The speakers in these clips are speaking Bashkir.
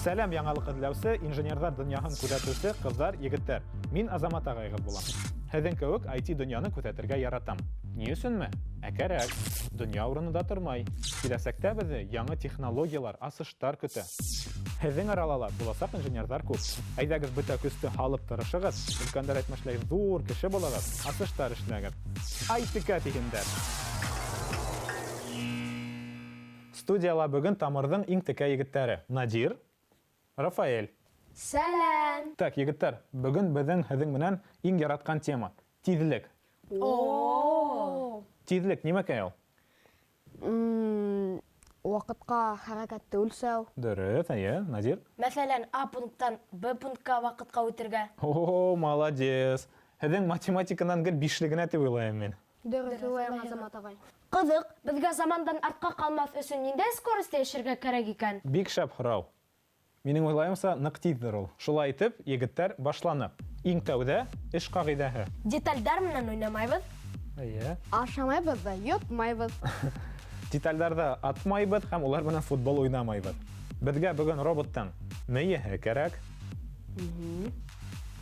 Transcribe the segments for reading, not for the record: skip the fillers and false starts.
Сәлам яңалык эзләүсе, инженерҙар донъяһын күҙәтеүсе ҡыҙҙар, егеттәр. Мин Азамат ағайығыҙ булам. Һеҙҙең кеүек IT донъяны күҙәтергә яратам. Ни өсөнмө? Ә кәрәк. Донъя урынында тормай. Киләсәктә беҙҙе яңы технологиялар, асыштар көтә. Һеҙҙең арала ла буласаҡ инженерҙар күп. Әйҙәгеҙ бөтә көстө һалып тырышығыҙ, өлкәндәр әйтмешләй ҙур кеше булығыҙ, асыштар эшләгеҙ. Ай текә тиһендәр! Студияла бөгөн Тамырҙың иң текә егеттәре, Надир, Рафаэль. Сәләм! Так, егеттәр, бөгөн беҙҙең һеҙҙең менән иң яратҡан тема, тиҙлек. О-о-о! Тиҙлек нимәкәй ул? Ваҡытҡа хәрәкәтте үлсәү. Дөрөҫ, әйе, Надир. Мәҫәлән, А пункттан Б пунктка ваҡытҡа үтергә. О-о-о, молодец! Һеҙҙең математиканан гел бишле генә тип уйлайым мин. Дөрөҫ уйлайың, Азамат ағай. Ҡыҙыҡ, беҙгә замандан артҡа ҡалмаҫ өсөн ниндәй скоростьта йәшәргә кәрәк икән? Бик шәп һорау. Минең уйлайымса, ныҡ тиҙҙер ул. Шулай итеп, егеттәр, башланыҡ. Иң тәүҙә, эш ҡағиҙәһе. Детальдар менән уйнамайбыҙ. Әйе. Ашамайбыҙ ҙа, йотмайбыҙ. Детальдарҙы атмайбыҙ һәм улар менән футбол уйнамайбыҙ. Беҙгә бөгөн роботтың мейеһе кәрәк.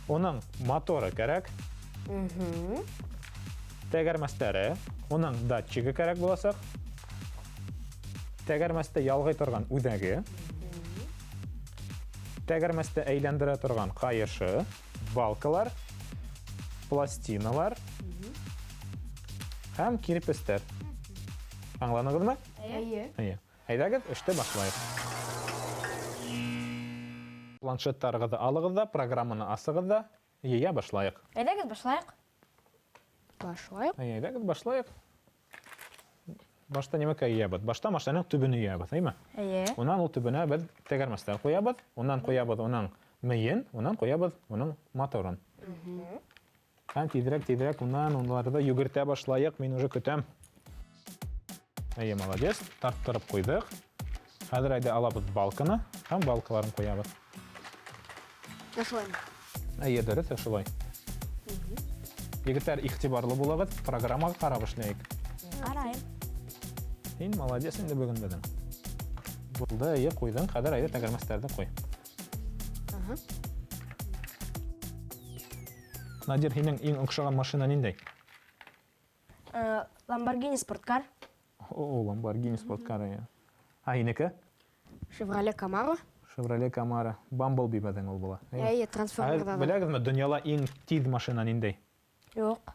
Уның моторы кәрәк. Тәгәрмәстәре, уның датчигы кәрәк буласаҡ. Тәгәрмәсте ялғый торған үҙәге. Тәгәрмәсте әйләндерә торған ҡайышы, балкалар, пластиналар һәм кирпестәр. Аңланығыҙмы? Әйе. Әйе. Әйҙәгеҙ, эште башлайыҡ. Планшеттарығыҙҙы алығыҙ ҙа, программаны асығыҙ ҙа, йыя башлайыҡ. Әйҙәгеҙ, башлайыҡ. Башлайыҡ. Әйҙәгеҙ, башлайыҡ. Башта нимәкәй йыябыҙ? Башта машинаның төбөн йыябыҙ, әйме? Әйе. Унан ул төбөнә беҙ тәгәрмәстәр ҡуябыҙ, унан ҡуябыҙ уның мейен, унан ҡуябыҙ уның моторын. Һәм тиҙерәк, тиҙерәк унан уларҙы йүгертә башлайыҡ, мин уже көтәм. Әйе, молодец, тарттырып ҡуйҙыҡ. Хәҙер әйҙә алабыҙ балканы һәм балкаларын ҡуябыҙ. Ошолаймы? Әйе, дөрөҫ, ошолай. Егеттәр, игътибарлы булығыҙ, программаға ҡарап эшләйек. Ҡарайым. Һин молодец инде бөгөн беҙҙең. Булды, әйе, ҡуйҙың. Хәҙер әйҙә тәгәрмәстәрҙе ҡуй. Надир, һинең иң оҡшаған машина ниндәй? Ламборгини спорткар. О, Ламборгини спорткар, әйе. Ә һинеке? Шевроле Камаро. Шевроле Камаро. Бамблби беҙҙең ул була. Әйе, трансформерҙа. Беләгеҙме, донъяла иң тиҙ машина ниндәй? Юҡ.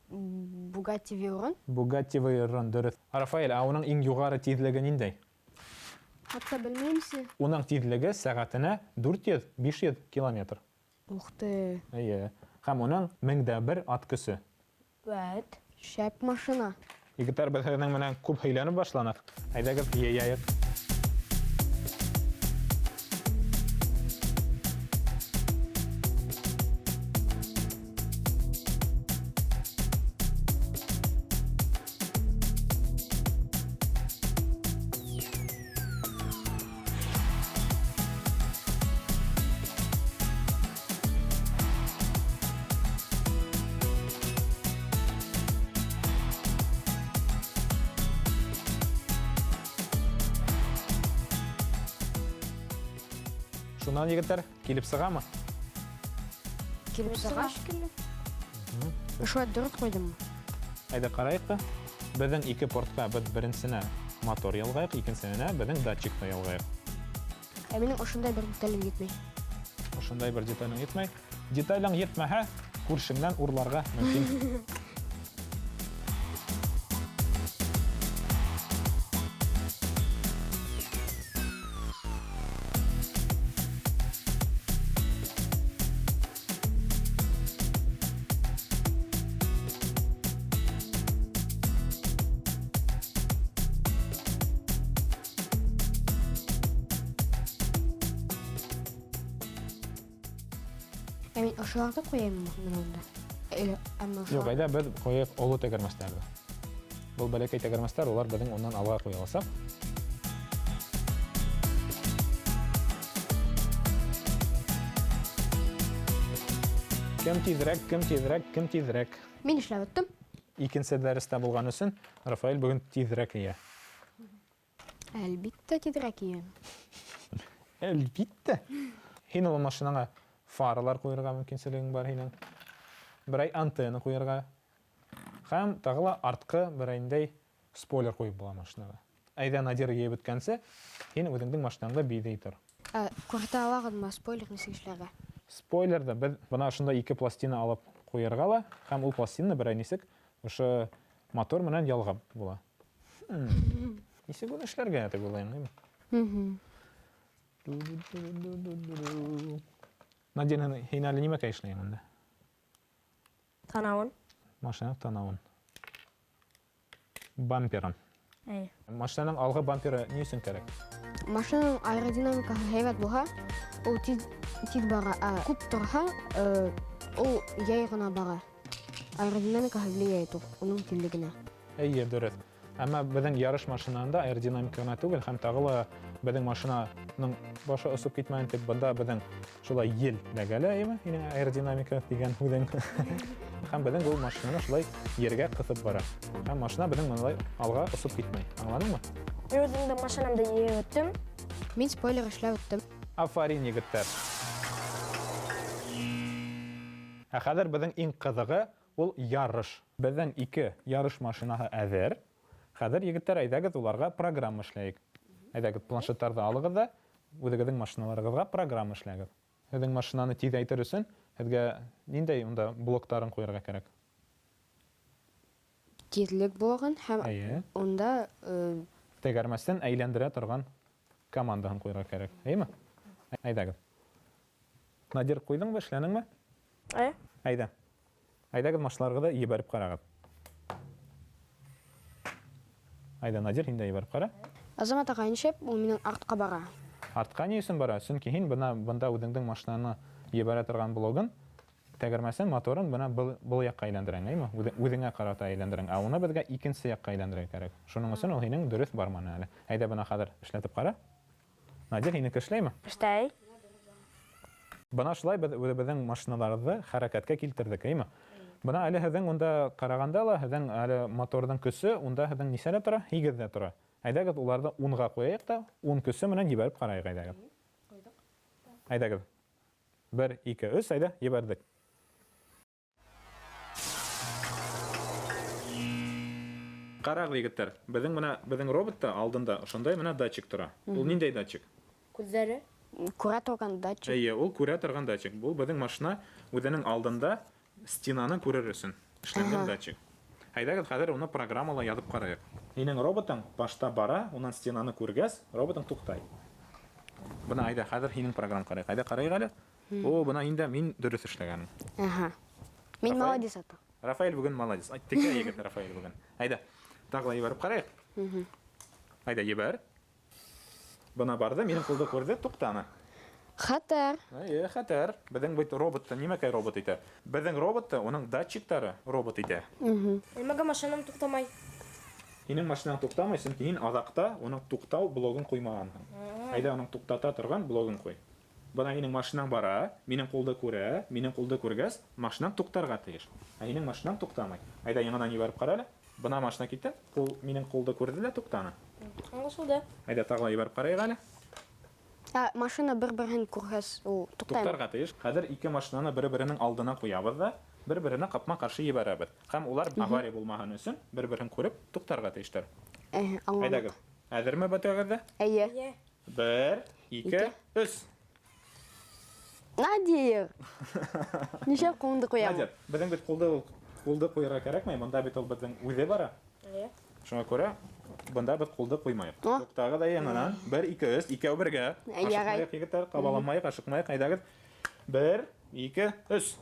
Бугатти Вейрон. Бугатти Вейрон, дөрөҫ. Рафаэль, ә уның иң юғары тиҙлеге ниндәй? Хатта белмәйемсе. Уның тиҙлеге сәғәтенә 400-500 километр. Ух ты. Әйе. Һәм уның 1001 ат көсө. Вәт. Шәп машина. Егеттәр, беҙ һеҙҙең менән күп һөйләнеп башланыҡ. Әйҙәгеҙ, йыяйыҡ. Шунан, егеттәр, килеп сығамы? Килеп сыға шикелле. Шулай дөрөҫ ҡуйҙыммы? Әйҙә ҡарайыҡ та. Беҙҙең ике портҡа беҙ беренсенә мотор ялғайыҡ, икенсеһенә беҙҙең датчикты ялғайыҡ. Ә минең ошондай бер деталем етмәй. Ошондай бер деталең етмәй. Деталең етмәһә, күршеңнән урларға мөмкин. Ә мин ошоларҙы ҡуяйыммы мин унда? Или әммә Юҡ, ошолар? әйҙә беҙ ҡуйыҡ оло тәгәрмәстәрҙе. Был бәләкәй тәгәрмәстәр, улар беҙҙең унан алға ҡуйыласаҡ. Кем тиҙерәк, кем тиҙерәк, кем тиҙерәк? Мин эшләп бөттөм. Икенсе дәрестә булған өсөн Рафаэль бөгөн тиҙерәк йыя. Әлбиттә, тиҙерәк йыям. Әлбиттә. Һин ул машинаңа фаралар ҡуйырға мөмкинселегең бар һинең. Берәй антенна ҡуйырға. Һәм тағы ла артҡы берәйндәй спойлер ҡуйып була машинаға. Әйҙә, Надир йыйып бөткәнсе, һин үҙеңдең машинаңды биҙәй тор. Ә, күрһәтә алағыҙмы спойлер нисек эшләргә? Спойлерҙы беҙ бына ошондай ике пластина алып ҡуйырға ла, һәм ул пластинаны берәй нисек ошо мотор менән ялғап була. Нисек уны эшләргә дип уйлайым, әйме? Надир, һин әле нимәкәй эшләйһең унда? Танауын. Машинаның танауын. Бамперын. Әйе. Машинаның алғы бамперы ни өсөн кәрәк? Машинаның аэродинамикаһы һәйбәт булһа, ул тиҙ тиҙ бара, ә күп торһа, э, ул яй ғына бара. Аэродинамикаһы влияет уның тиҙлегенә. Әйе, дөрөҫ. Әммә беҙҙең ярыш машинаһында аэродинамика ғына түгел, һәм тағы ла беҙҙең машинаның башы осоп китмәһен тип, бында беҙҙең шулай ел ләгәлә, әйеме? Һинең аэродинамика тигән һүҙең. Һәм беҙҙең был машинаны шулай ергә ҡыҫып бара. Һәм машина беҙҙең мындай алға осоп китмәй. Аңланыңмы? Мин үҙемдең машинамды йыйып бөттөм. Мин спойлер эшләп үттем. Афарин, егеттәр. Ә хәҙер беҙҙең иң ҡыҙығы ул ярыш. Беҙҙең ике ярыш машинаһы әҙер. Хәҙер, егеттәр, әйҙәгеҙ уларға программа эшләйек. Әйҙәгеҙ, планшеттарҙы алығыҙ ҙа, үҙегеҙҙең машиналарығыҙға программа эшләгеҙ. Һеҙҙең машинаны тиҙ әйтер өсөн һеҙгә ниндәй унда блоктарын ҡуйырға кәрәк? Тиҙлек блогын һәм Әйе. унда Тәгәрмәстән әйләндерә торған командаһын ҡуйырға кәрәк. Әйеме? Әйҙәгеҙ. Надир, ҡуйҙыңмы, эшләнеңме? Әйе. Әйҙә. Әйҙәгеҙ, машиналарығыҙҙы ебәреп ҡарағыҙ. Әйҙә, Надир, һин дә ебәреп ҡара. Азамат ағай, нишләп ул минең артҡа бара? Артҡа ни өсөн бара? Сөнки һин бына бында үҙеңдең машинаны ебәрә торған блогын, тәгәрмәсен, моторын бына был яҡҡа әйләндерәң, әйме? Үҙеңә ҡарата әйләндерәң. Ә уны беҙгә икенсе яҡҡа әйләндерергә кәрәк. Шуның өсөн ул һинең дөрөҫ барманы әле. Әйҙә, бына хәҙер эшләтеп ҡара. Надир, һинеке эшләйме? Эшләй. Бына шулай беҙ үҙебеҙҙең машиналарҙы хәрәкәткә килтерҙек, әйме? Бына әле һеҙҙең унда ҡарағанда ла, һеҙҙең әле моторҙың көсө унда һеҙҙең нисәлә тора? 8-ҙә тора. Әйҙәгеҙ, уларҙы 10-ға ҡуяйыҡ та, 10 көсө менән ебәреп ҡарайыҡ, әйҙәгеҙ. Әйҙәгеҙ. 1, 2, 3, әйҙә, ебәрҙек. Ҡарағыҙ, егеттәр, беҙҙең бына, беҙҙең роботта алдында ошондай бына датчик тора. Ул ниндәй датчик? Күҙҙәре. Күрә торған датчик. Әйе, ул күрә торған датчик. Был беҙҙең машина үҙенең алдында стенаны күрер өсөн эшләнгән датчик. Әйҙәгеҙ, хәҙер уны программала яҙып ҡарайыҡ. Һинең роботың башта бара, унан стенаны күргәс, роботың туҡтай. Бына әйҙә, хәҙер һинең программа ҡарайыҡ. Әйҙә ҡарайыҡ әле. О, бына инде мин дөрөҫ эшләгәнмен. Аһа. Мин Рафаэль? молодец ата. Рафаэль бөгөн молодец. Ай, текә егет Рафаэль бөгөн. Әйҙә, тағы ла ебәреп ҡарайыҡ. Әйҙә, ебәр. Бына барҙы, минең ҡулды күрҙе, туҡтаны. Хәтәр. Әйе, хәтәр. Беҙҙең бит роботты нимәкәй робот итә? Беҙҙең роботты уның датчиктары робот итә. Нимәгә машинам туҡтамай? Һинең машинаң туҡтамай, сөнки һин аҙаҡта уның туҡтау блогын ҡуймағанһың. Әйҙә, уның туҡтата торған блогын ҡуй. Бына һинең машинаң бара, минең ҡулды күрә, минең ҡулды күргәс, машинаң туҡтарға тейеш. Ә һинең машинаң туҡтамай. Әйҙә, яңынан ебәреп ҡара әле. Бына машина китте, ҡул минең ҡулды күрҙе лә туҡтаны. Аңлашылды. Әйҙә, тағы ла ебәреп ҡарайыҡ әле. Ә, машина бер-береһен күргәс, ул туҡтаймы? Туҡтарға тейеш. Хәҙер ике машинаны бер-береһенең алдына ҡуябыҙ ҙа, бер-береһенә ҡапма-ҡаршы ебәрәбеҙ. Һәм улар авария булмаһын өсөн бер-береһен күреп туҡтарға тейештәр. Әйе, аңланыҡ. Әйҙәгеҙ. Әҙерме бөтәгеҙ ҙә? Әйе. Әйе. 1, 2, Ике. 3. Надир! Нишләп ҡулыңды ҡуяң? Надир, беҙҙең бит ҡулды ҡуйырға кәрәкмәй, бында бит ул беҙҙең үҙе бара. Әйе. Шуңа күрә бында беҙ ҡулды ҡуймайыҡ. О. Туҡтағыҙ да яңынан. 1, 2, 3, икәү бергә. Ярай. Ашыҡмайыҡ, егеттәр, ҡабаланмайыҡ, ашыҡмайыҡ, әйҙәгеҙ. 1, 2, 3.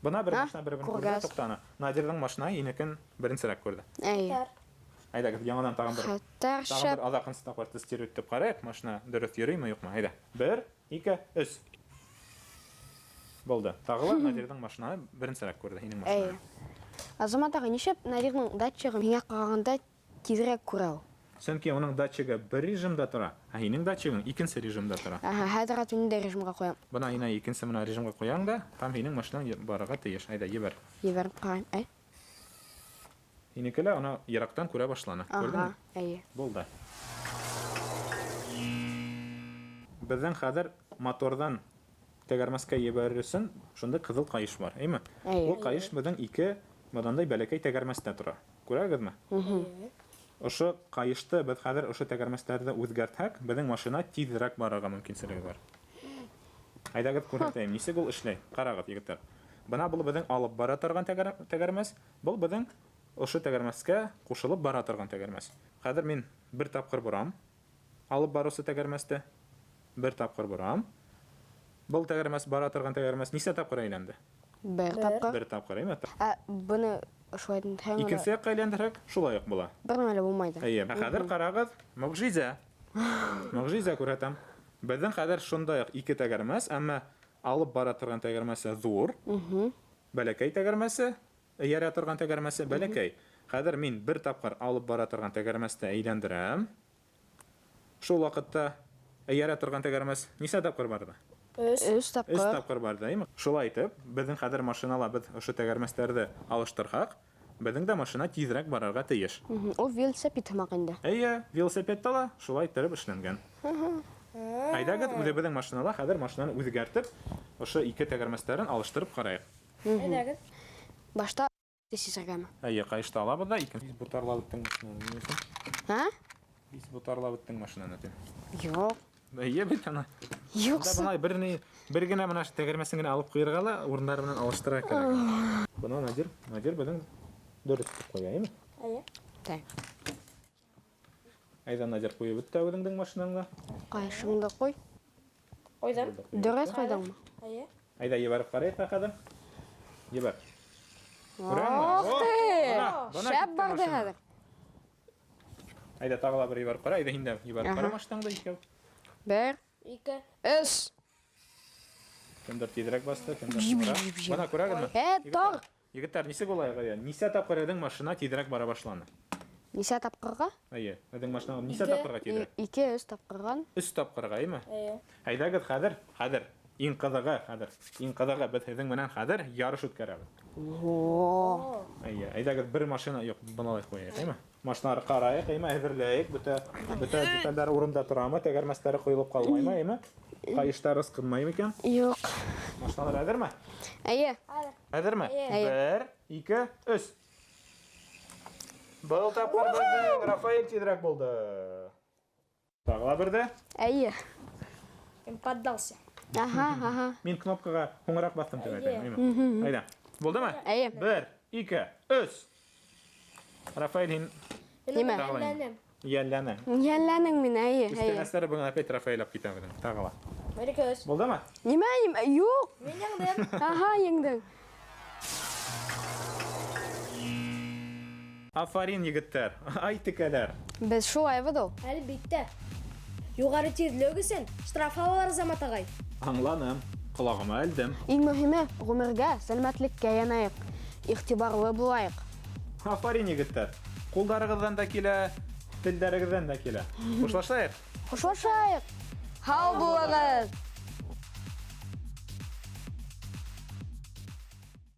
Бына бер А, машина бер-берен күрҙе, күргәс. туҡтаны. Надирҙың машина инекен беренсерәк күрҙе. Әйе. Әйҙәгеҙ, яңынан тағын бер. Хәтәр Тағын шәп. бер аҙаҡынсы тапҡыр тестировать итеп ҡарайыҡ, машина дөрөҫ йөрөймө, юҡмы? Әйҙә. 1, 2, 3. Булды. Тағы ла Надирҙың машинаны беренсерәк күрҙе, һинең Әйе. машинаны. Азамат ағай, нишләп Надирҙың датчигы миңә ҡарағанда тиҙерәк күрә ул? Сөнки уның датчигы бер режимда тора, ә һинең датчигың икенсе режимда тора. Аһа, хәҙер ат ниндәй режимға ҡуям? Бына һин икенсе менә режимға ҡуяң да, һәм һинең машинаң барырға тейеш. Әйҙә, ебәр. Ебәреп ҡарайым. Әй. Һинеке лә ана йыраҡтан күрә башланы. Аһа, Күрҙеңме? әйе. Булды. Беҙҙең хәҙер моторҙан тәгәрмәскә ебәрер өсөн шундай ҡыҙыл ҡайыш бар, әйме? Әйе. Ул ҡайыш беҙҙең ике бынандай бәләкәй тәгәрмәстә тора. Күрәгеҙме? Ошо ҡайышты беҙ хәҙер ошо тәгәрмәстәрҙе үҙгәртһәк, беҙҙең машина тиҙерәк барырға мөмкинселеге бар. Әйҙәгеҙ күрһәтәйем, нисек ул эшләй. Ҡарағыҙ, егеттәр. Бына был беҙҙең алып бара торған тәгәрмәс, был беҙҙең ошо тәгәрмәскә ҡушылып бара торған тәгәрмәс. Хәҙер мин бер тапҡыр борам алып барыусы тәгәрмәсте. Бер тапҡыр борам. Был тәгәрмәс бара торған тәгәрмәс нисә тапҡыр әйләнде? Бер тапҡыр. Бер тапҡыр, әйме? Ә быны шулай итһәң, Икенсе яҡҡа әйләндерһәк, шулай уҡ була. бер нәмә лә булмай. Әйе. Ә хәҙер ҡарағыҙ, мөғжизә. Мөғжизә күрһәтәм. Беҙҙең хәҙер шундай уҡ ике тәгәрмәс, әммә алып бара торған тәгәрмәсе ҙур, бәләкәй тәгәрмәсе, эйәрә торған тәгәрмәсе бәләкәй. Хәҙер мин бер тапҡыр алып бара торған тәгәрмәсте әйләндерәм. Шул ваҡытта эйәрә торған тәгәрмәс нисә тапҡыр барҙы? Өс. Өс Өс тапҡыр. тапҡыр барҙы, әйме? Шулай итеп, беҙҙең хәҙер машинала беҙ ошо тәгәрмәстәрҙе алыштырһаҡ, беҙҙең дә машина тиҙерәк барырға тейеш. Ул велосипед һымаҡ инде. Әйе, велосипедта ла шулай иттереп эшләнгән. Әйҙәгеҙ, үҙебеҙҙең машинала хәҙер машинаны үҙгәртеп, ошо ике тәгәрмәстәрен алыштырып ҡарайыҡ. Әйҙәгеҙ. Башта сисергәме? Әйе, ҡайышты алабыҙ да икенсе. Бис ботарлап бөттөң машинаны. Ни өсөн? Ә? Бис ботарлап бөттөң машинаны тим. Юҡ. Әйе бит ана. Юҡ. Бында бына бер ни, бер генә бына ошо тәгәрмәсен генә алып ҡуйырға ла урындары менән алыштырырға кәрәк. Бына Надир, Надир беҙҙең дөрөҫ итеп ҡуя, әйме? Әйе. Так. Әйҙә, Надир, ҡуйып бөт тә үҙеңдең машинаңда. Ҡайышыңды ҡуй. Ҡуйҙым. Дөрөҫ ҡуйҙыңмы? Әйе. Әйҙә, ебәреп ҡарайыҡ та хәҙер. Ебәр. Күрәңме? Ох О, ты! бына Шәп китте барҙы машина. хәҙер. Әйҙә, тағы ла бер ебәреп ҡара. Әйҙә, һин дә ебәреп ҡара Аһа. машинаңды икәү. Бер, Ике. өс. Кемдер тиҙерәк басты, кемдер һуңыраҡ. Бына күрәгеҙме? Э, тор. Егеттәр, нисек улай ағай? Нисә тапҡыр һеҙҙең машина тиҙерәк бара башланы? Нисә тапҡырға? Әйе, һеҙҙең машина нисә Ике. тапҡырға тиҙерәк? Ике, өс тапҡырған. Өс тапҡырға, әйме? Әйе. Әйҙәгеҙ, хәҙер, хәҙер. Иң ҡыҙығы хәҙер. Иң ҡыҙығы беҙ һеҙҙең менән хәҙер ярыш үткәрәбеҙ. О. Әйе, әйҙәгеҙ бер машина, юҡ, быналай ҡуяйыҡ, әйме? Машиналар ҡарайыҡ, әйме, әҙерләйек, бөтә детальдәр урында торамы, тәгәрмәстәре ҡойолоп ҡалмаймы, әйме? Ҡайыштары ысҡынмаймы икән? Юҡ. Машиналар әҙерме? Әйе. Әҙерме? Әйе. Бер, ике, өс. Был тапҡыр беҙҙең Рафаэль тиҙерәк булды. Тағы ла берҙе. Әйе. Мин поддался. Аһа, аһа. Мин кнопкаға һуңыраҡ баҫтым тип әйтәм, әйме? Әйҙә. Булдымы? Әйе. Бер, ике, өс. Рафаэль, һин Нимә? Тағы ла инде. Йәлләне. Йәлләнең мине, әйе, әйе. Күстәнәстәре бөгөн опять Рафаэль алып китә беҙҙең. Тағы ла. Бер, ике, өс. Булдымы? Нимә, нимә? Юҡ. Мин еңдем. Аһа, еңдең. Афарин, егеттәр. Ай текәләр. Беҙ шулайбыҙ ул. Әлбиттә. Юғары тиҙлек өсөн штраф алалар, Азамат ағай. Аңланым. Ҡолағыма элдем. Иң мөһиме, ғүмергә, сәләмәтлеккә янайыҡ. Иғтибарлы булайыҡ. Афарин, егеттәр. Ҡулдарығыҙҙан да килә, телдәрегеҙҙән дә килә. Хушлашайыҡ. Хушлашайыҡ. Һау булығыҙ.